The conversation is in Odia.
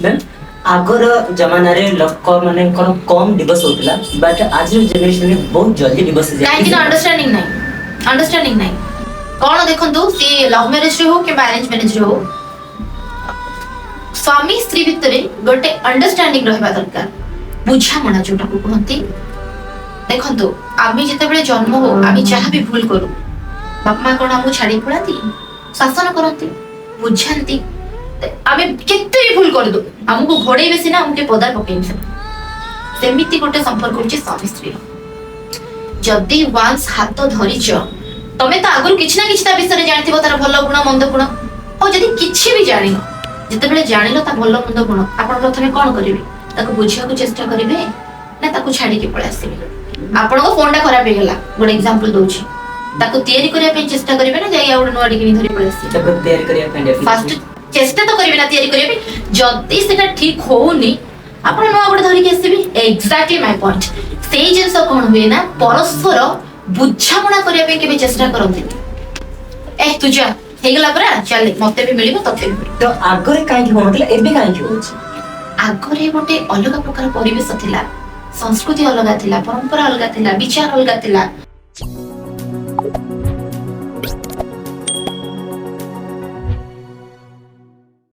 ମ୍ୟାମ୍, ଆଗର ଜମାନାରେ ଲୋକମାନଙ୍କର କମ୍ ଡିଭୋର୍ସ ହଉଥିଲା, ବଟ୍ ଆଜିର ଜେନେରେସନରେ ବହୁତ ଜଲ୍ଦି ଡିଭୋର୍ସ। କାହିଁକି ନା ଅଣ୍ଡରଷ୍ଟାଣ୍ଡିଂ ନାହିଁ, ଅଣ୍ଡରଷ୍ଟାଣ୍ଡିଂ ନାହିଁ। କଣ ଦେଖନ୍ତୁ, ସିଏ ଲଭ୍ ମ୍ୟାରେଜରେ ହଉ କିମ୍ବା ଆରେଞ୍ଜ ମ୍ୟାରେଜରେ ହଉ, ସ୍ୱାମୀ ସ୍ତ୍ରୀ ଭିତରେ ଗୋଟେ ଅଣ୍ଡରଷ୍ଟାଣ୍ଡିଂ ରହିବା ଦରକାର, ବୁଝାମଣା ଯୋଉଟାକୁ କୁହନ୍ତି। ଦେଖନ୍ତୁ, ଆମେ ଯେତେବେଳେ ଜନ୍ମ ହଉ, ଆମେ ଯାହା ବି ଭୁଲ କରୁ, ବାପା ମା କଣ ଆମକୁ ଛାଡି ପଳାନ୍ତି? ଶାସନ କରନ୍ତି, ବୁଝାନ୍ତି। ଆମେ କେତେ ବି ଭୁଲ କରିଦଉ, ଆମକୁ ଘୋଡେଇବେ ସିନା, ଆମକୁ କିଏ ପଦାରେ ପକେଇବେ ସିନା। ସେମିତି ଗୋଟେ ସମ୍ପର୍କ ହଉଛି ସ୍ୱାମୀ ସ୍ତ୍ରୀର। ଯଦି ୱାନ୍ସ ହାତ ଧରିଛ, ତମେ ତ ଆଗରୁ କିଛି ନା କିଛି ତା ବିଷୟରେ ଜାଣିଥିବ, ତାର ଭଲ ଗୁଣ, ମନ୍ଦ ଗୁଣ। ଆଉ ଯଦି କିଛି ବି ଜାଣିନ, ଯେତେବେଳେ ଜାଣିଲ ତା ଭଲ ମନ୍ଦ ଗୁଣ, ଆପଣ ପ୍ରଥମେ କଣ କରିବେ? ତାକୁ ବୁଝିବାକୁ ଚେଷ୍ଟା କରିବେ ନା ତାକୁ ଛାଡିକି ପଳେଇ ଆସିବେ? ଆପଣଙ୍କ ଫୋନଟା ଖରାପ ହେଇଗଲା, ଗୋଟେ ଏକ୍ସାମ୍ପଲ ଦଉଛି, ତାକୁ ତିଆରି କରିବା ପାଇଁ ଚେଷ୍ଟା କରିବେ ନା ଯାଇ ଆଉ ଗୋଟେ ନୂଆ କିଣି ଧରି ପଳେଇ ଆସିବେ? ତାକୁ ତିଆରି କରିବା ପାଇଁ definitely। First ଚେଷ୍ଟା ତ କରିବେ ନା ତିଆରି କରିବା ପାଇଁ। ଯଦି ସେଟା ଠିକ ହଉନି, ଆପଣ ନୂଆ ଗୋଟେ ଧରିକି ଆସିବେ। Exactly my point. ସେଇ ଜିନିଷ କଣ ହୁଏ ନା, ପରସ୍ପର ବୁଝାମଣା କରିବା ପାଇଁ କେବେ ଚେଷ୍ଟା କରନ୍ତିନି। ଏ ତୁ ଯା, ହେଇଗଲା ପରା, ଚାଲେ, ମତେ ବି ମିଳିବ, ତତେ ବି ମିଳିବ। ତ ଆଗରେ କାହିଁକି ହଉନଥିଲା, ଏବେ କାହିଁକି ହଉଛି? ଆଗରେ ଗୋଟେ ଅଲଗା ପ୍ରକାର ପରିବେଶ ଥିଲା, ସଂସ୍କୃତି ଅଲଗା ଥିଲା, ପରମ୍ପରା ଅଲଗା ଥିଲା, ବିଚାର ଅଲଗା ଥିଲା।